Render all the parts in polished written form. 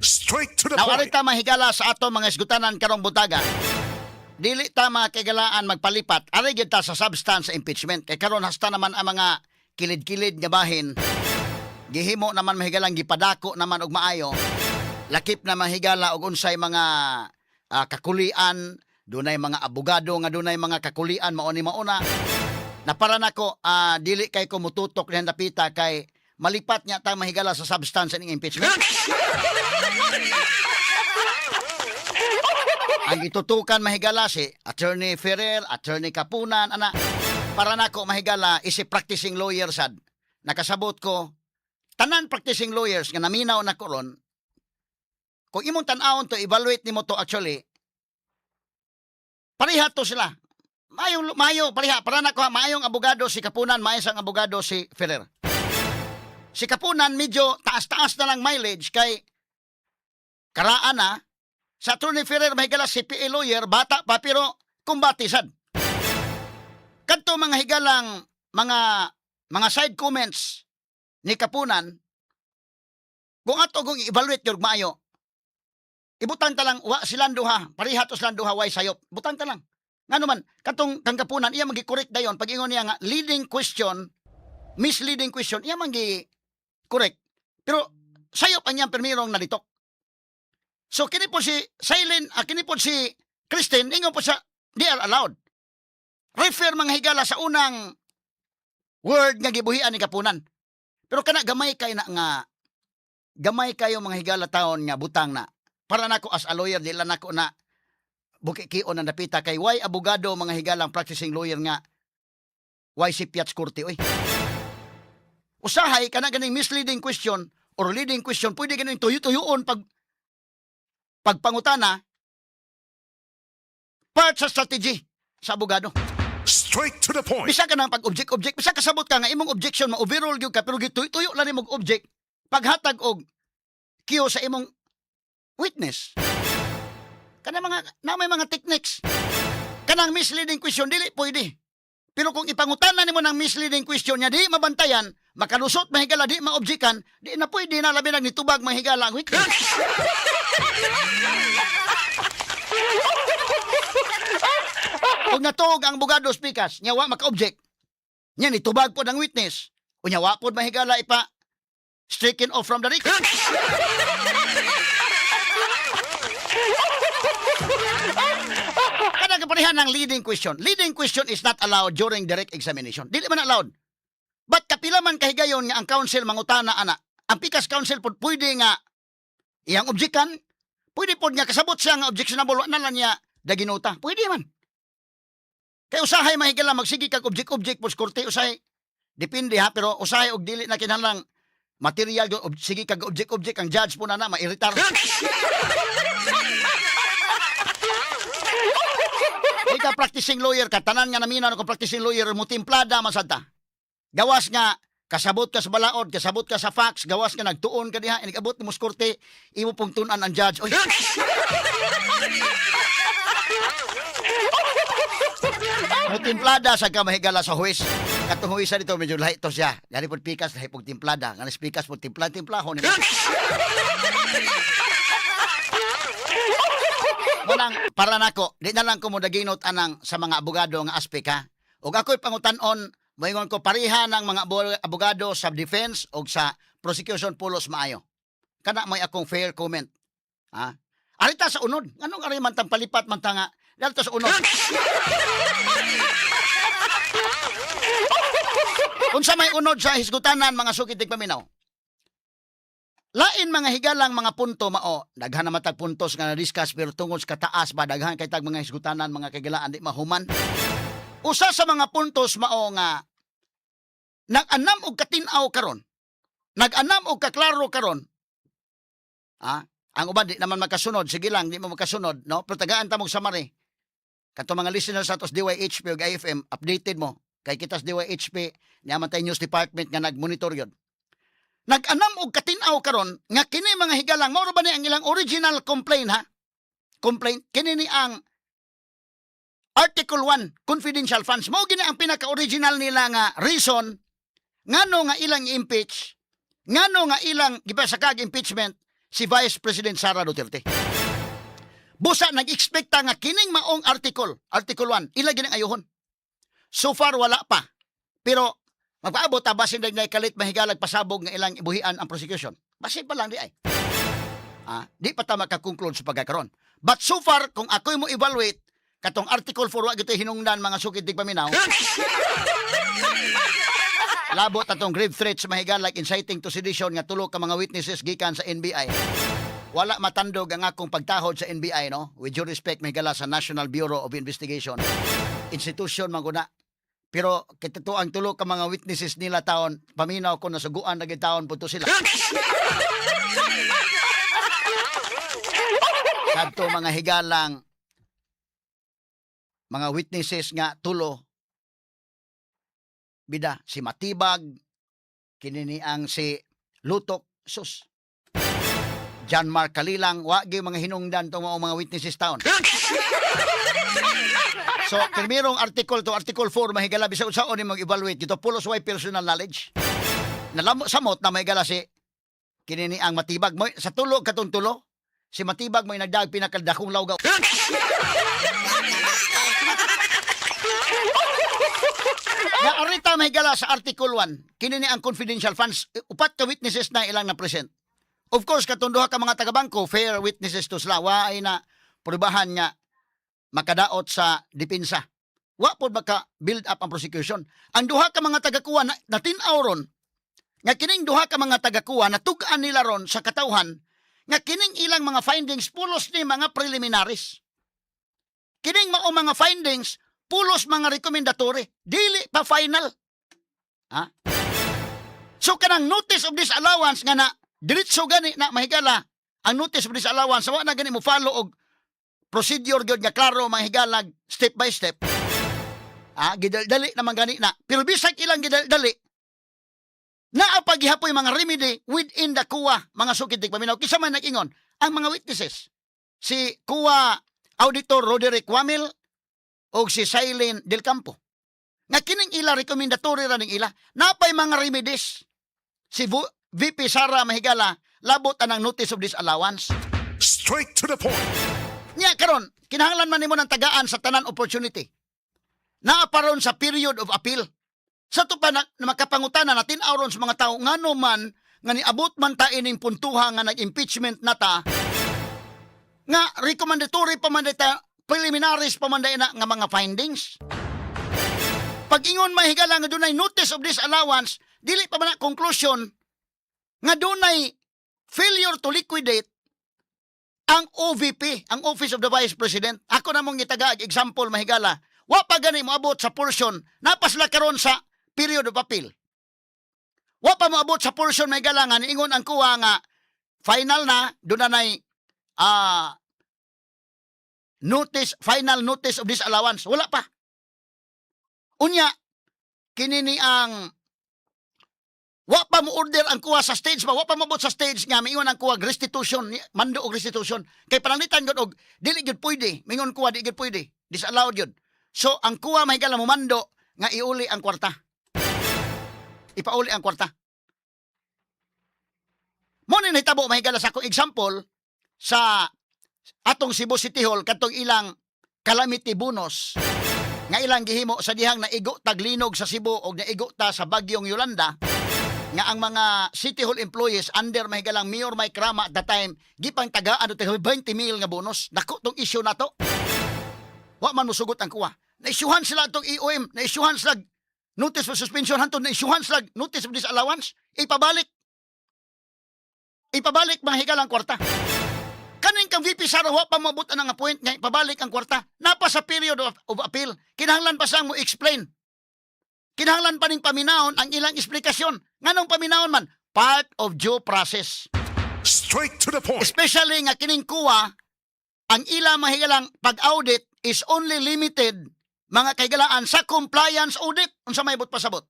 Straight to the Now, point. Ari ta, mahigala, sa ato mga isgutanan karong buntaga. Dili ta, mga kaigalaan, magpalipat. Ari gyud ta sa substance sa impeachment. Kay karon hasta naman ang mga kilid-kilid nga bahin. Gihimo naman, mahigalang, gipadako naman og maayo. Lakip na, mahigala, og unsay mga kakulian, dunay mga abogado nga dunay mga kakulian mao ni mauna. Na para nako dili kay ko mututok dihan dapita kay malipat niya ta, mahigala, sa substance ning impeachment. Ang gitutukan, mahigala, si Attorney Ferrer, Attorney Kapunan, ana. Para nako, mahigala, is a practicing lawyer sad. Nakasabot ko, tanan practicing lawyers nga naminaw na ko ron, kung imong tan-awon to, evaluate nimo to actually, pareha to sila. Mayo, mayo, pareha. Para nako, ha, maayong abogado si Kapunan, maayong abogado si Ferrer. Si Kapunan, medyo taas-taas na lang mileage kay karaan na. Sa Attorney Ferrer, mahigala, CPA lawyer, bata pa pero kumbati sad. Kadto mga higalang mga side comments ni Kapunan, kung ato kung i-evaluate yung maayo, ibutang ta lang, wa silang duha, pareha to silang duha, way sayop. Butang ta lang. Ngano man, katong kang Kapunan, iya magi-correct dayon pag ingon niya nga leading question, misleading question, iya man gi-correct. Pero sayop ang iyang permirong nalitok. So kini po si Silent, kini po si Christine, ingon po siya, they are allowed. Refer, mga higala, sa unang word nga gibuhian ni Kapunan. Pero kana gamay kay na nga gamay kayo, mga higala, taon nga butang na. Para nako as a lawyer, di lang nako na bukikion na napita kay why abogado, mga higalang practicing lawyer nga why si Piats Korte, oy. Usahay kana ganing misleading question or leading question, pwede ganing tuyo-tuyuon pag pagpangutana, part sa strategy sa abogado. Straight to the point. Bisa ka nang pag-object object, bisa kasabot ka nga imong objection ma-overrule gyud ka, pero gituyo-tuyo lang nimong object paghatag og cue sa imong witness. Kana mga na may mga techniques. Kanang misleading question dili pwede. Pero kung ipangutana nimo ng misleading question niya di mabantayan, makalusot, mahigala, di maobjekan, di na pwede na, labi nag nitubag, mahigala, ang witness. Kung natuog ang abogado pikas, nya wa maka-object. Nya nitubag pod ang witness. Unya wa pod, mahigala, ipa stricken off from the record. Kanang kaparehan ng leading question. Leading question is not allowed during direct examination. Dili man allowed. But kapila man kahigayon nga ang counsel mangutana ana. Ang pikas counsel pod pwede nga iyang objekan, pwede pod nga kasabot siya nga objectionable, wa na lang niya daginota. Pwede man. Kay usahay, mahigala, magsige kag object-object po sa korte, usahay depende ha, pero usahay og dili na kinahanglang material sige kag object-object, ang judge po na na mairitar. Ika practicing lawyer ka, tanan nga namina ko practicing lawyer mo, timplada man sad ta. Gawas nga kasabot ka sa balaod, kasabot ka sa facts, gawas nga nagtuon ka diha, inig-abot nimo sa korte, imo pong tun-an ang judge. Oy. Mo timplada sa ka, mahigala, sa huwes. Katong huwesa dito medyo lahi to siya. Gani pod pikas lahi pog timplada. Gani pikas pod timpla timplahon. Munang para nako, di na lang ko mo daginot anang sa mga abogado nga aspect ha. Ug ako'y pangutan-on, moingon ko pareha ng mga abogado sa defense ug sa prosecution pulos maayo. Kana may akong fair comment. Ha? Arita sa unod. Anong ari man tang palipat man ta nga? Dito sa unod. Unsa may unod sa hisgutanan, mga sukit paminaw? Lain, mga higalang, mga punto mao, daghan na matag puntos nga na-discuss, pero tungod sa kataas ba, daghan kay tag mga hisgutanan, mga kagilaan, di mahuman. Usa sa mga puntos mao nga nag-anam og katin-aw karon. Nag-anam og kaklaro karon. Ah, ang uban di naman makasunod, sige lang, di mo makasunod, no? Pero tagaan ta mong summary. Kato mga listeners sa atos DYHP ug IFM, updated mo. Kay kita sa DYHP, niya man tay news department nga nagmonitor yun. Nag-anam og katin-aw karon nga kini, mga higalang, mao ra ba ni ang ilang original complaint ha? Complaint kini ni ang Article 1 confidential funds. Mao gini ang pinaka-original nila nga reason ngano nga ilang impeach, ngano nga ilang gipasakag impeachment si Vice President Sara Duterte. Busa nag-expecta nga kining maong article, Article 1, ila gining ayuhon. So far wala pa. Pero magpaabot ta, basin na kalit, mahigalag, pasabog nga ilang ibuhian ang prosecution. Basin pa lang di ay. Ah, di pa ta makakonclude sa pagkakaron. But so far, kung ako'y mo evaluate katong Article 4, wa gito'y hinungdan, mga sukid tigpaminaw. Labot atong grave threats, mahigalag, inciting to sedition nga tulo ka mga witnesses gikan sa NBI. Wala matandog ang akong pagtahod sa NBI, no? With due respect, mahigala, sa National Bureau of Investigation. Institution man guna. Pero kito ang tulo ka mga witnesses nila taon, paminaw ko nasuguan na taon puto sila. Kadto mga higalang mga witnesses nga tulo bida, si Matibag, kini ni ang si Lutok, sus. John Mark Kalilang, wa gyud mga hinungdan tong mga witnesses taon. So, primerong article to Article 4, mahigala, bisag unsaon ni mag-evaluate dito, pulos way personal knowledge. Nalamo samot na, mahigala, si kini ni ang Matibag mo sa tulo katong tulo, si Matibag mo nagdag pinakadakong lawgaw. Nga arita, mahigala, sa Article 1, kini ni ang confidential funds, upat ka witnesses na ilang na-present. Of course, katong duha ka mga taga-bangko, fair witnesses to sila. Wa ay na prubahan nga makadaot sa depensa. Wa pod maka build up ang prosecution. Ang duha ka mga tagakuha na, natin-aw ron, nga kining duha ka mga tagakuha natug-an nila ron sa katawhan nga kining ilang mga findings pulos ni mga preliminaries. Kining mao mga findings pulos mga recommendatory, dili pa final. Ha? So kanang notice of disallowance nga na diretso gani na, mahigala, ang notice of disallowance wa na gani mo follow og procedure gyud nga klaro, mga higala, step by step. Ah, gidaldali naman gani na. Pero bisag ilang gidaldali, naa pa gihapoy mga remedy within the COA, mga sukid tigpaminaw. Kinsa man nag-ingon? Ang mga witnesses. Si COA Auditor Roderick Wamil o si Silene Del Campo. Nga kining ila recommendatory ra ning ila. Napay mga remedies. Si VP Sara, mahigala, labot anang notice of disallowance. Straight to the point. Nya karon, kinahanglan man nimo ng tagaan sa tanan opportunity. Naa pa ron sa period of appeal. Sa to pa na makapangutana na tin-aw ron sa mga tao ngano man nga niabot man ta ining puntuha nga nag-impeachment na ta, nga recommendatory pa man ta, preliminaries pa man na nga mga findings. Pag ingon, mahigala, nga dunay notice of disallowance, dili pa man na conclusion nga dunay failure to liquidate ang OVP, ang Office of the Vice President. Ako na mong gitaga example, mahigala. Wa pa gani moabot sa portion, napasla karon sa period of appeal. Wa pa moabot sa portion, mahigala, nga niingon ang COA nga final na, doon na nay notice, final notice of disallowance. Wala pa. Unya, kini ni ang wa pa mo order ang COA sa stage ba, wa pa moabot sa stage nga miingon ang COA restitution, mando og restitution, kay pananglitan gyud og dili gyud pwede. Mingon COA di gyud pwede, disallowed gyud. So ang COA, mahigala, mo mando nga iuli ang kwarta, ipauli ang kwarta. Mo ni nahitabo, mahigala, sa akong example sa atong Cebu City Hall, katong ilang calamity bonus nga ilang gihimo sa dihang naigo taglinog sa Cebu og naigo ta sa bagyong Yolanda, nga ang mga City Hall employees under, mahigalang, Mayor Mike Rama at the time gipang tagaan og 20 mil nga bonus. Dako tong issue nato. Wa man mosugot ang COA. Naisyuhan sila atong EOM, naisyuhan sila notice of suspension, hantod naisyuhan sila notice of disallowance, ipabalik. Ipabalik, mga higalang, kwarta. Kaning kang VP Sara, wa pa moabot ang nga point nga ipabalik ang kwarta. Napa sa period of appeal. Kinahanglan pa siyang mo explain. Kinahanglan pa ning paminahon ang ilang esplikasyon. Nganong paminahon man? Part of due process. Straight to the point. Especially nga kining COA, ang ila mahigalang pag-audit is only limited, mga kaigalaan, sa compliance audit. Unsa may buot pasabot?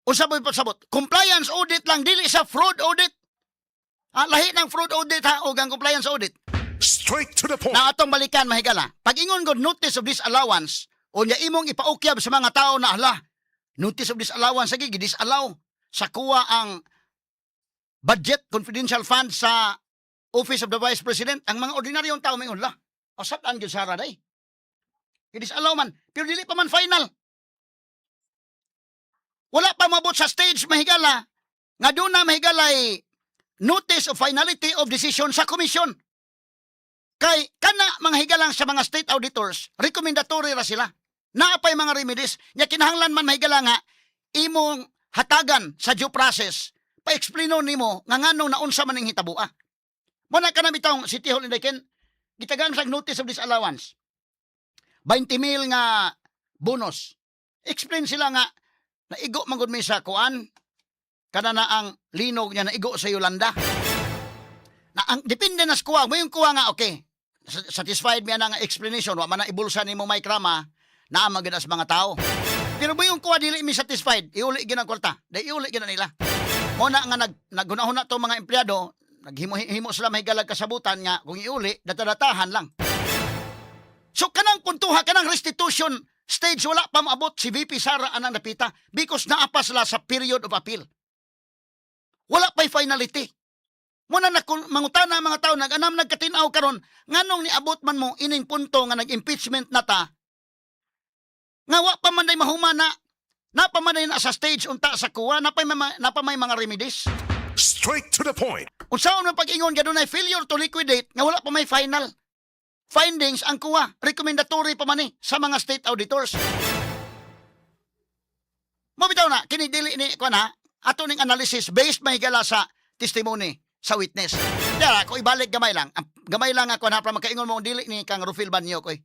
Unsa may pasabot? Compliance audit lang, dili sa fraud audit. Ah, lahi ng fraud audit ha og ang compliance audit. Straight to the point. Na atong balikan, mahigala. Pag ingon god notice of disallowance, o nya imong ipaukyab sa mga tao na hala, notice of disallowance, sige, gidisallow sa COA ang budget, confidential fund sa Office of the Vice President. Ang mga ordinaryong tao mingon la. Usab-an gyud Sara day. Gidisallow man, pero dili pa man final. Wala pa mabot sa stage, mahigala, nga doon na, mahigalay, notice of finality of decision sa komisyon. Kay kana, mga higalang, sa mga state auditors, recommendatory ra sila. Naa pay mga remedies nya kinahanglan man, mahigala, nga imong hatagan sa due process, pa-explaino nimo nga nganong naunsa man ning hitabua. Mo na kana bitawng City Hall, Inday Ken, gitagaan sa notice of disallowance. 20 mil nga bonus. Explain sila nga naigo man gud mi sa kuan, kana na ang linog niya, naigo sa Yolanda. Na ang depende na sa kuha, mo yung kuha nga okay. Satisfied mi ana nga explanation, wa man na ibulsa nimo, Mike Rama, naa man gud sa mga tao. Pero mo yung kuha dili mi satisfied, iuli gyud ang kwarta. Dai iuli gyud na nila. Mo na nga naggunahuna to mga empleyado, naghimo himo sila mahigalag kasabutan nga kung iuli, datadatahan lang. So kanang puntuha, kanang restitution stage, wala pa maabot si VP Sara anang napita because naa pa sila sa period of appeal. Wala pa'y finality. Muna na mangutana ang mga tao, nag-anam nagkatinaw karon, nganong niabot man mo ining punto nga nag-impeachment na ta, nga wa pa man day mahumana, na pa man day na sa stage unta sa kuwa, na pa may mga remedies. Straight to the point. Unsaon man pag-ingon nga dunay failure to liquidate nga wala pa may final findings ang kuwa, recommendatory pa man ni sa mga state auditors? Mo bitaw na kini dili ni kuan ha, ato ning analysis based mahigala sa testimony sa witness. Dara ko ibalik gamay lang. Ang gamay lang ako na para makaingon mo dili ni kang Rufil Banyo koy.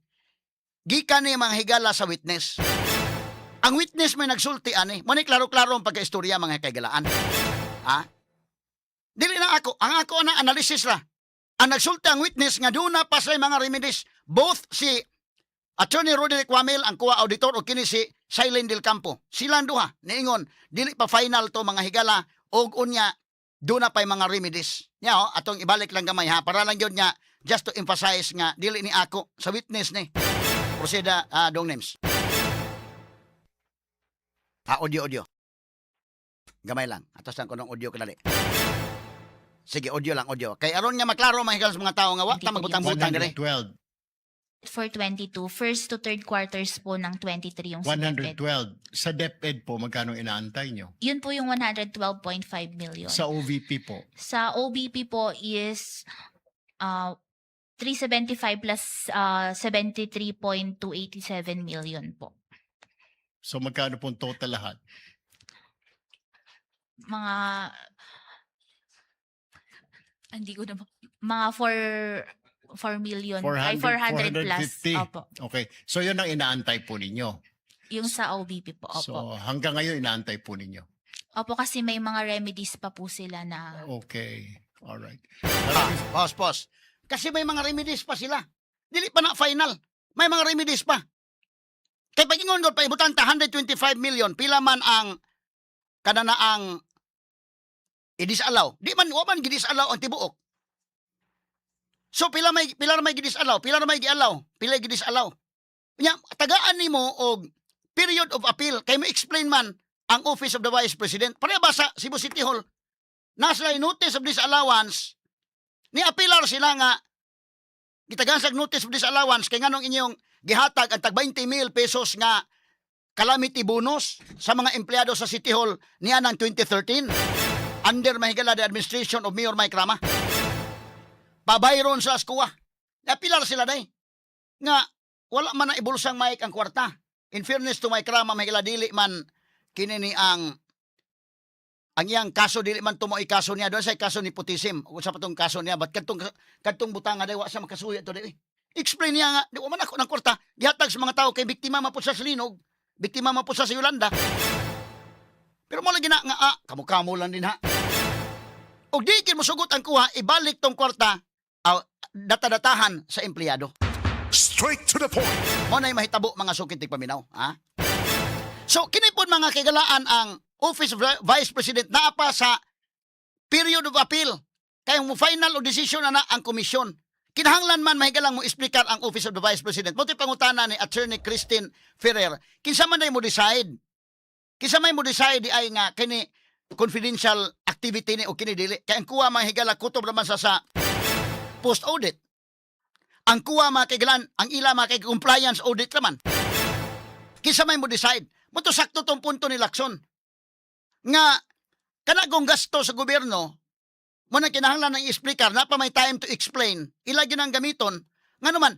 Gikan ni mga higala sa witness. Ang witness may nagsulti ani. Mo ni klaro-klaro ang pagkaistorya, mga kaigalaan. Ha? Dili na ako. Ang ako na analysis ra. Ang nagsulti ang witness nga duna pa sa mga remedies. Both si Attorney Roderick Wamil, ang kuha auditor, o kini si Silent Del Campo. Silang duha niingon dili pa final to, mga higala, og unya duna pay mga remedies. Nya oh, atong ibalik lang gamay ha, para lang yun nga just to emphasize nga dili ni ako, sa witness ni. Proseda, dong names. Ah, audio, audio. Gamay lang. Atos lang ko ng audio kadali. Sige, audio lang, audio. Kay aron nga maklaro, mga higala, sa mga tao nga wa ta magbutang-butang dire. 112. For 22, first to third quarters po ng 23 yung submitted. 112. Sa DepEd po, magkano inaantay nyo? Yun po yung 112.5 million. Sa OVP po? Sa OVP po is 375 plus 73.287 million po. So magkano pong total lahat? Mga hindi ko na mga 4 4 million ay 400, 400 plus. 450. Opo. Okay. So yun ang inaantay po ninyo. Yung sa OVP po. Opo. So hanggang ngayon inaantay po ninyo. Opo, kasi may mga remedies pa po sila na Okay. All right. Ah, pause, pause. Kasi may mga remedies pa sila. Dili pa na final. May mga remedies pa. Kay pag ingon ko, paibutan ta 125 million, pila man ang kada na ang i-disallow. Di man wa man gidisallow ang tibuok. So pila may gidisallow, pila may giallow, pila gidisallow. Nya tagaan nimo og period of appeal kay mo explain man ang Office of the Vice President. Pareha ba sa Cebu City Hall? Nasa notice of disallowance, ni apilar sila nga gitagaan sa notice of disallowance kay nganong inyong gihatag ang tag 20 mil pesos nga calamity bonus sa mga empleyado sa City Hall niya ng 2013 under, mahigala, the administration of Mayor Mike Rama. Pabayron sa askuwa. Napilar sila day. Nga wala man na ibulsang Mike ang kwarta. In fairness to Mike Rama, mahigala, dili man kini ni ang iyang kaso, dili man tumoy kaso niya doon sa kaso ni nepotism sa patong kaso niya, but kadtong butang nga day wa sa makasuya to day. Explain niya nga di wa man ako ng kwarta gihatag sa mga tao kay biktima man po sa linog, biktima man po sa Yolanda. Pero mo lagi na nga ah, kamo-kamo lang din ha, og di kin mosugot ang kuha, ibalik tong kwarta, ah, data-datahan sa empleyado. Straight to the point. Mo na mahitabo, mga suking tigpaminaw, ha? So kini pod, mga kagalaan, ang Office of the Vice President naa pa sa period of appeal. Kay mo final o decision na na ang komisyon. Kinahanglan man, mahigalang, mo explicar ang Office of the Vice President. Mo pangutana ni Attorney Christine Ferrer, kinsa man day mo decide? Kinsa may mo decide di ay nga kini confidential activity ni o kini dili. Kay ang kuha, mga higala, kutob naman sa post audit. Ang kuha, mga kaigalan, ang ila mga kay compliance audit naman. Kinsa may mo decide? Mao to sakto tong punto ni Lacson. Nga kanagong gasto sa gobyerno mo na kinahanglan ng i-explicar na pa may time to explain. Ila gyud ang gamiton. Nga naman,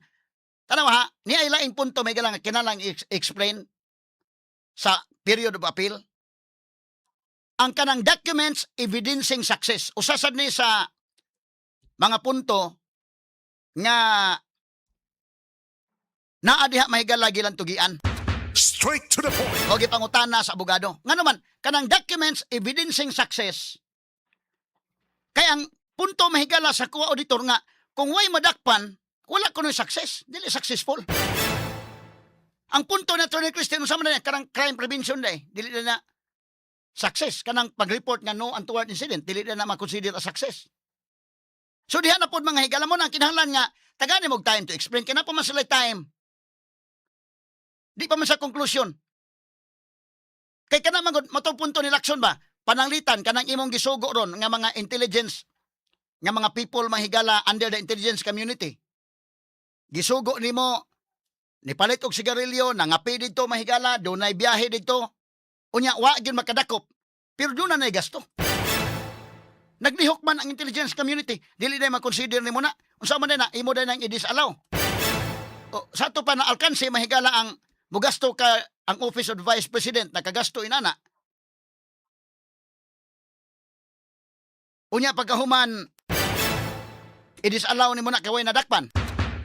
tanawa ha, ni ay laing punto may galang kinahanglan i-explain sa period of appeal. Ang kanang documents evidencing success. Usa sad ni sa mga punto nga naa diha, mahigala, gilantugian Straight to the point. o gipangutana sa abogado. Nga naman, kanang documents evidencing success. Kay ang punto, mahigala, sa kuha auditor nga, kung way madakpan, wala kuno'y success. Dili successful. Ang punto na Attorney Christian, unsa man na kanang crime prevention day, dili na na success. Kanang pag-report nga no untoward incident, dili na na ma-consider as success. So diha na pod, mga higala mo na kinahanglan nga tagani mo og time to explain kay na pa man sila time. Di pa man sa conclusion. Kay kana man gud matong punto ni Lacson ba? Pananglitan kanang imong gisugo ron nga mga intelligence nga mga people, mahigala, under the intelligence community. Gisugo nimo nipalit og sigarilyo, nangapi didto, mahigala, dunay biyahe didto. Unya wa gyud makadakop. Pero doon na gasto. Naglihok man ang intelligence community, dili na ma-consider nimo na. Unsa man na imo na nang i-disallow. O, sa ato pa na alkanse, mahigala, ang mugasto ka ang Office of the Vice President nakagasto inana. Unya pagkahuman i-disallow nimo na kay way nadakpan.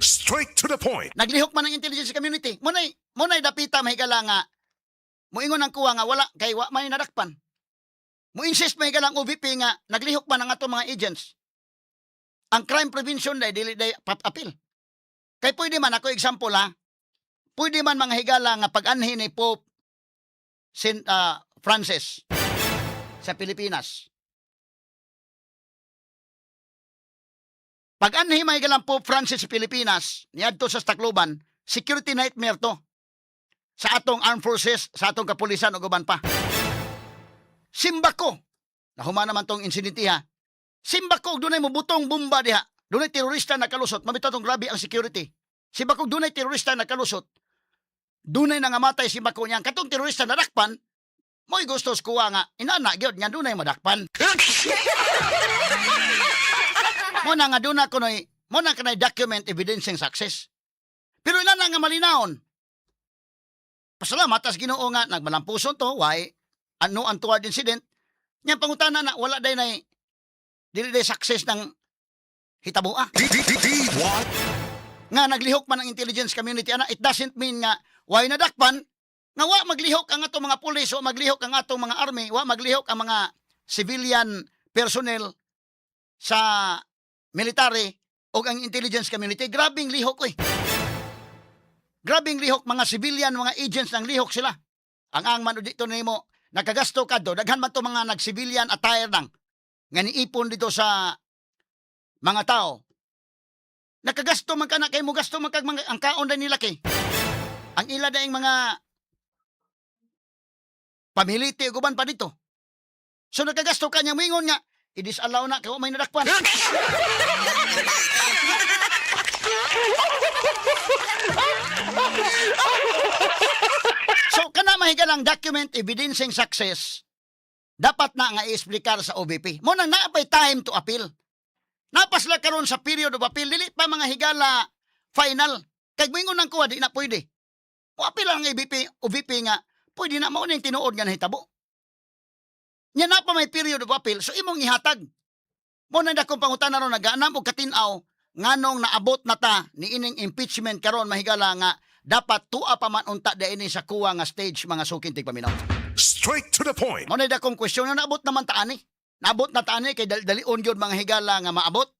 Straight to the point. Naglihok man ang intelligence community. Munay dapita, mahigala, nga moingon ang kuha nga wala kay wa may nadakpan. Mo insist, mahigala, ang OVP nga naglihok man ang atong mga agents. Ang crime prevention day dili day pap appeal. Kay pwede man ako example ha. Pwede man, mga higala, nga pag-anhi ni Pope Saint Francis sa Pilipinas. Pag-anhi, mga higala, ang Pope Francis sa Pilipinas, niadto sa Tacloban, security nightmare to sa atong armed forces, sa atong kapulisan ug uban pa. Simbako. Nahuman naman tong insidente ha. Simbako og dunay mobutong bomba diha. Dunay terorista nakalusot. Mabitaw tong grabe ang security. Simbako og dunay terorista nakalusot. Dunay nangamatay simbako niya. Katong terorista nadakpan, mo'y gustos kuha nga inana gyud nga dunay madakpan. Mo na nga duna kunoy, mo na kanay document evidencing success. Pero inana nga malinawon. Pasalamat as Ginoo nga nagmalampuson to, why ano untoward incident. Nya pangutana na wala day nay dili day success ng hitaboa. D D D D Y. Nga naglihok man ang intelligence community ana, it doesn't mean nga why nadakpan nga wa maglihok ang atong mga pulis, wa maglihok ang atong mga army, wa maglihok ang mga civilian personnel sa military o ang intelligence community. Grabing lihok oy. Grabing lihok mga civilian, mga agents, ng lihok sila. Ang man dito nimo nakagasto ka do, daghan man to mga nag-civilian attire nang nga niipon dito sa mga tao. Nakagasto man ka na kay mo gasto man kag mga ang kaon na nila kay ang ila daing mga pamiliti ug uban pa dito. So nakagasto ka niya, moingon nga i-disallow na kay wa may nadakpan. So kana, mahigalang document evidencing success, dapat na nga i-explicar sa OVP. Mo nang naa pay time to appeal. Napasla karon sa period of appeal, dili pa, mga higala, final. Kay moingon ang kuha di na pwede. Mo appeal ang ABP, OVP nga pwede na, mao ning tinuod nga nahitabo. Nya na pa may period of appeal, so imong ihatag. Mo na dakong pangutana ron, nagaanam og katin-aw nganong naabot na ta ni ining impeachment karon, mahigala, nga dapat tua pa man unta da ini sa kuwa nga stage, mga suking tigpaminaw. Straight to the point. Mo na dakong question nga naabot naman ta ani. Naabot na ta ani kay dalion gyud, mga higala, nga maabot.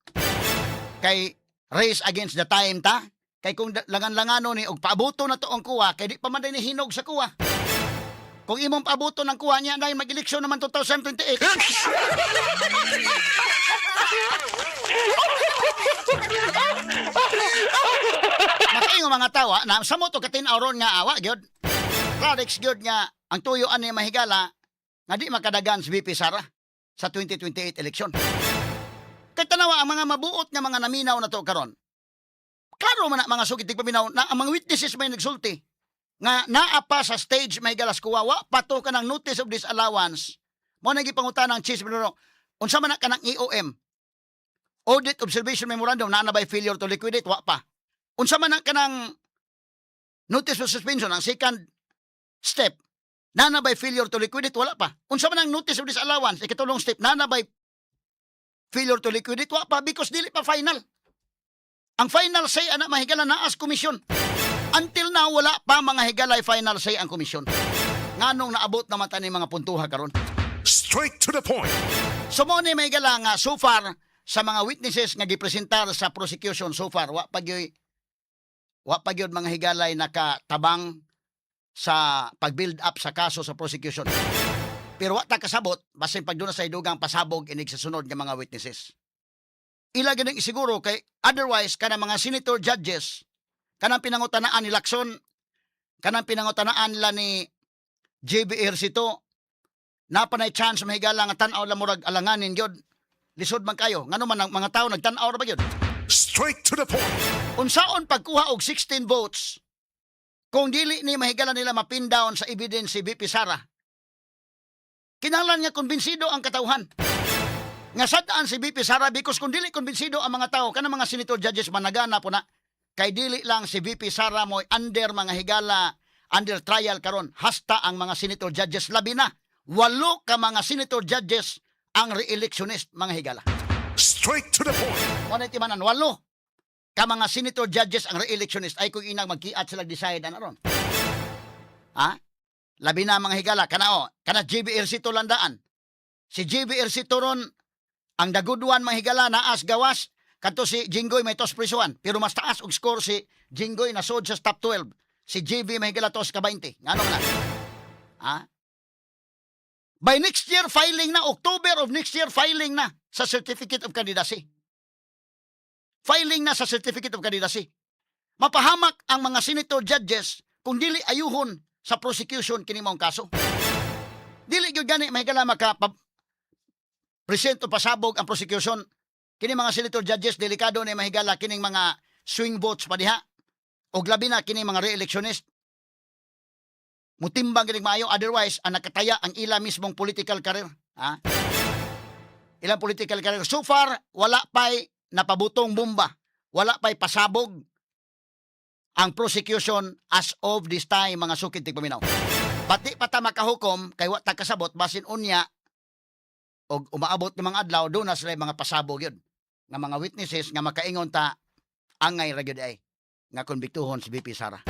Kay race against the time ta. Kay kung langan-langano ni og paabuto na to ang kuwa kay di pa man ni hinog sa kuwa. Kung imong paabuto ng kuha niya dahil mag-eleksyon naman 2028. Makaingon mga tawa na samot og katin-aw ron nga awa gyud. Clarix gyud nga ang tuyo ani, mahigala, nga di makadagan si VP Sara. Sa 2028 election. Kay tanawa ang mga mabuot nga mga naminaw na to karon. Klaro man na, mga sukit paminaw, na ang mga witnesses may nagsulti nga naa pa sa stage may galas kuwawa pa to kanang notice of disallowance. Mo na gipangutan ng Chief Bruno, unsa man na kanang AOM, Audit Observation Memorandum, naa na by failure to liquidate? Wa pa. Unsa man na kanang notice of suspension, ang second step, naa na by failure to liquidate? Wala pa. Unsa man ang notice of disallowance, ikatulong step, naa na by failure to liquidate? Wa pa, because dili pa final. Ang final say ana, mahigala, naa sa komisyon. Until now, wala pa, mga higalay, final say ang komisyon. Nganong naabot naman tani mga puntuha karon? Straight to the point. So mo ni may higala nga so far sa mga witnesses nga gipresentar sa prosecution, so far wa pa gyud, mga higalay, nakatabang sa pag-build up sa kaso sa prosecution. Pero wa ta kasabot basin pag sa idugang pasabog inig sa sunod nga mga witnesses. Ila ganing siguro kay otherwise kana mga senator judges, kanang pinangutanaan ni Lacson, kanang pinangutanaan nila ni JB Ejercito, naa pa nay chance, mahigala, nga tan-aw lang murag alanganin gyud. Lisod man kayo ngano man ang mga tao nagtan-aw ra ba gyud. Straight to the point. Unsaon pagkuha og 16 votes kung dili ni, mahigala, nila mapin down sa evidence si VP Sara? Kinahanglan nga kumbinsido ang katawhan nga sad-an si VP Sara, because kung dili kumbinsido ang mga tao, kanang mga senator judges managana po na, kay dili lang si VP Sara mo'y under, mga higala, under trial karon, hasta ang mga senator judges, labi na walo ka mga senator judges ang re-electionist, mga higala. Straight to the point. Mo na timanan, walo ka mga senator judges ang re-electionist ay kung inang magkiat sila decide ana ron. Ha? Labi na, mga higala, kana o, kana JB Ejercito landaan. Si JB Ejercito ron ang the good one, mga higala, naas gawas kadto si Jinggoy may tos prisuan, pero mas taas og score si Jinggoy, nasod sa top 12. Si JB, mahigala, tos ka 20. Ngano na? Ha? By next year filing na, October of next year filing na sa certificate of candidacy. Filing na sa certificate of candidacy. Mapahamak ang mga senator judges kung dili ayuhon sa prosecution kini maong kaso. Dili gyud gani, mahigala, maka present o pasabog ang prosecution. Kini mga senator judges, delikado ni, mahigala, kining mga swing votes pa diha. Og labi na kini mga re-electionist. Mutimbang kining maayo, otherwise ang nakataya ang ila mismong political career. Ha? Ilang political career. So far, wala pa'y napabutong bomba. Wala pa'y pasabog ang prosecution as of this time, mga sukid tigpaminaw. Pati pa ta makahukom kay wa ta kasabot basin unya og umaabot ng mga adlaw doon na sila mga pasabog yun nga mga witnesses nga makaingon ta angay ra gyud ay nga konbiktuhon si VP Sara.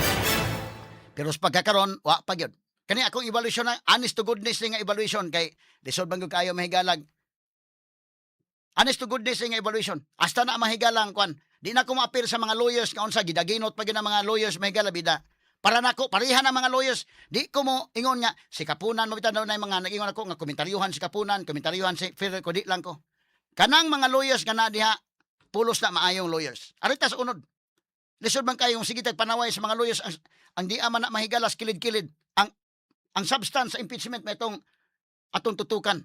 Pero sa pagkakaron, wa pa gyud. Kani akong evaluation na honest to goodness ni nga evaluation kay lisod man gyud kayo mahigalag. Honest to goodness ni nga evaluation. Hasta na mahigalang kwan. Di na ko maapil sa mga lawyers nga unsa gidaginot pa gyud ang mga lawyers, mahigala, bida. Para nako pareha na mga lawyers. Di ko mo ingon nga si Kapunan mo bitaw na mga nag-ingon ako nga komentaryuhan si Kapunan, komentaryuhan si Ferrer ko, di lang ko. Kanang mga lawyers nga na diha, pulos na maayong lawyers. Arita sa unod. Lisod man kayong sige tag panaway sa mga lawyers ang di man na mahigalas kilid-kilid. Ang substance sa impeachment may itong atong tutukan.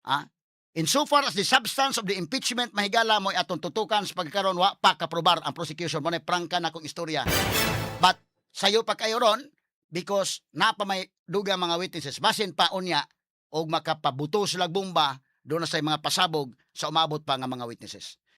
Ah? In so far as the substance of the impeachment, mahigala, mo atong tutukan, sa pagkaron wa pa kaprobar ang prosecution mo na prangka na kong istorya. But sayo pa kayo ron because napa may duga mga witnesses basin pa unya og makapabuto sila bomba doon na sa mga pasabog sa umabot pa nga mga witnesses.